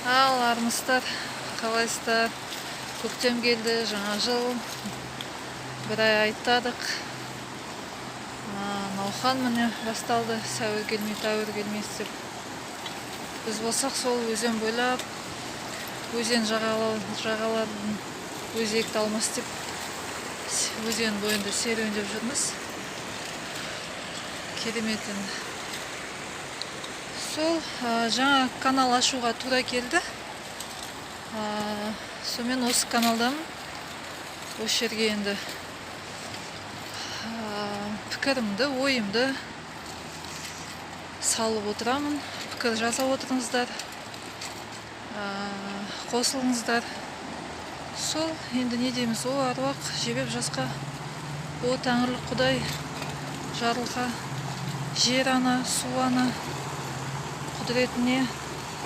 Ал, армысыздар, қалайсыздар? Көктем келді, жаңа жыл, бір ай айттадық. Науқан міне басталды, сәуір келмей, тәуір келмес деп. Біз болсақ, сол өзен бойлап, өзен жағаларын өзекті алмас деп, өзен бойында серуендеп жүрміз. Керемет енді. Сол жаңа канал ашуға тура келді. Сонымен осы каналдамын. Осы жерге енді пікірімді, ойымды салып отырамын. Пікір жаза отырыңыздар, қосылыңыздар. Сол енді не дейміз? О, аруақ, жебеп жасқа, о, тәңірлік құдай, жарылқа, жер ана, су ана құдіретіне.